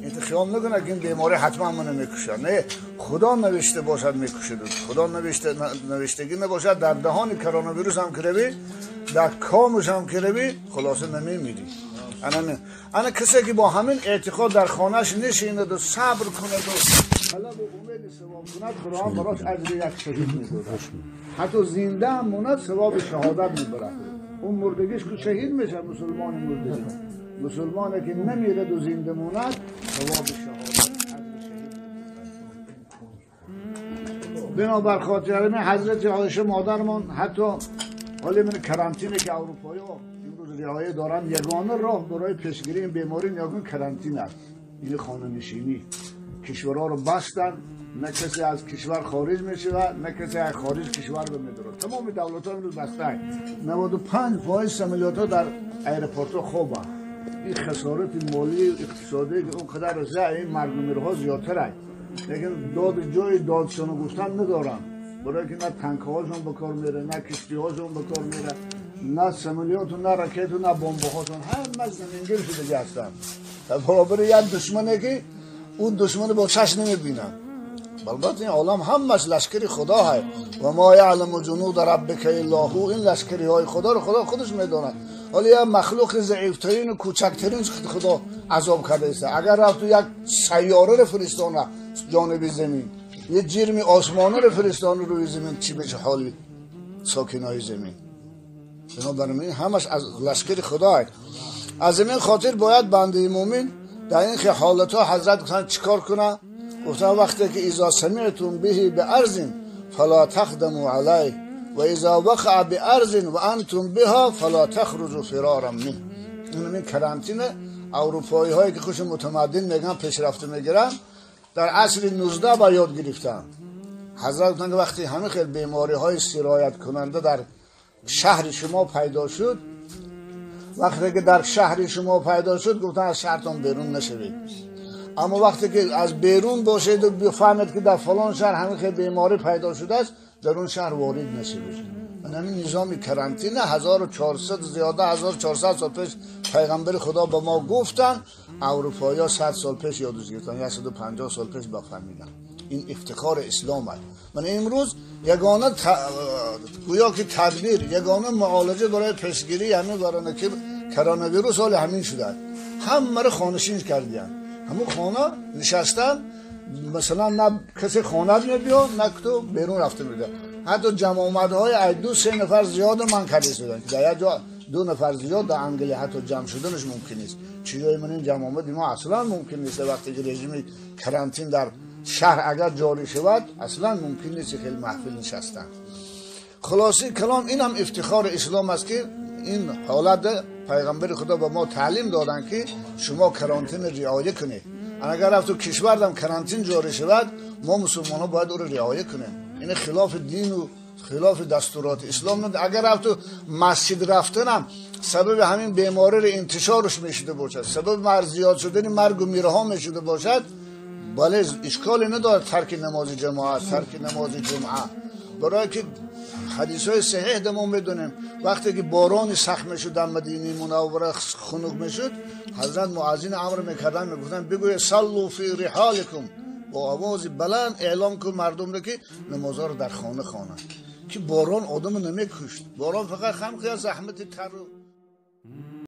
این خیال نکنه که این بیماری حتما منو میکشه. نه، خدا نوشته باشد میکشد. خدا نوشتگی نباشد در دهان کرونا ویروس هم که، در کامش هم که روی، خلاصه نمیمیری. انا کسی که با همین اعتقاد در خانهش نشیند و صبر کند و طلب و امید ثواب کند، خدا هم براش اجر یک شهید میداد. حتی زنده هم موند ثواب شهادت میبرد. اون مردگیش که شهید میشه، مسلمان مردگی، مسلمانی که نمیرد و زنده موند ثواب شهادت، اجر شهید. بنابر خاطر حضرت عایشه مادرمان، حتی حالا من کرانتینه که اروپایی ها امروز رعایت دارن، یگانه راه برای پیشگیری این بیماری یگانه کرانتین است، این خانه نشینی. کشورها رو بستن، نه کسی از کشور خارج میشه و نه کسی از خارج کشور رو میداره. تمام دولت ها امروز بسته. 95% سملیات ها در ایرپورت ها خوبن. این خسارت مالی اقتصادی که اونقدر زع این مرگ و میرها زیادتر است، لیکن داد جای دادشان گفتن ندارن، برای که نه تانک هاشون به کار میره، نه کشتی هاشون به کار میره، نه سملیات و نه راکت و نه بمب هاشون، همه زمینگیر شده هستن. برابر یک دشمنه که اون دشمن با چشم نمیبینن. البته این عالم همش لشکری خدا هست و ما یعلم جنود ربک الا هو. این لشکری های خدا رو خدا خودش میداند. حالا یک مخلوق ضعیفترین و کوچکترین خدا عذاب کرده است. اگر رفت یک سیاره رو فرستانه جانب زمین، یه جرم آسمانه رو فرستانه روی زمین، چی بشه حال ساکنای زمین؟ بنابراین همش از لشکر خدا است. از این خاطر باید بنده مومن در این حالت ها حضرت گفتن چیکار کنه؟ گفتن وقتی که اذا سمعتم به بارض فلا تقدموا علیه و اذا وقع بارض و انتم بها فلا تخرجوا فرارا منه. این کرانتین اروپایی هایی که خوش متمدن میگن پیشرفته میگیرن در عصر 19 با یاد گرفتن. حضرت گفتن که وقتی همه خیلی بیماری های سرایت کننده در شهر شما پیدا شد، وقتی که در شهر شما پیدا شد، گفتن از شهرتون بیرون نشوید. اما وقتی که از بیرون باشید و بفهمید که در فلان شهر همین خیلی بیماری پیدا شده است، در اون شهر وارد نشوید. من همین نظام کرانتینه 1400 زیاده 1400 سال پیش پیغمبر خدا به ما گفتن، اروپایی‌ها 100 سال پیش یادش گرفتن، 150 سال پیش بفهمیدن. این افتخار اسلام است. من امروز یگانه گویا که تدبیر، یگانه معالجه برای پیشگیری همین برای کرونا ویروس حال همین شده. همه رو خانه‌نشین کردن، همون خانه نشستن، مثلا نه کسی خانه میاد نه تو بیرون رفته میده. حتی جمع آمدهای از 2-3 نفر زیاد من کرده شدن که در یک جا 2 نفر زیاد در انگلی حتی جمع شدنش ممکن نیست. چیزای من این جمع آمد ما اصلا ممکن نیست. وقتی که رژیم کرانتین در شهر اگر جاری شود اصلا ممکن نیست خیلی محفل نشستن. خلاصه کلام اینم افتخار اسلام است که این حالت پیغمبر خدا به ما تعلیم دادن که شما کرانتین رعایت کنید. اگر رفت تو کشور دم کرانتین جاری شود، ما مسلمان ها باید او رو رعایت کنیم. این خلاف دین و خلاف دستورات اسلام نه. اگر رفت تو مسجد رفتنم سبب همین بیماری رو انتشارش میشده باشد، سبب مرض زیاد شدن مرگ و میرها میشده باشد، بله اشکالی نداره ترک نماز جماعت، ترک نماز جمعه. برای که حدیث های صحیح ما میدونیم وقتی که باران سخت میشد در مدینه منوره خنک میشد، حضرت معاذین امر میکردن، میگفتن بگوی صلوا فی رحالکم، با آواز بلند اعلام کن مردم رو که نمازها رو در خانه خوانند، که باران آدم نمیکشت. باران فقط خم زحمت تر.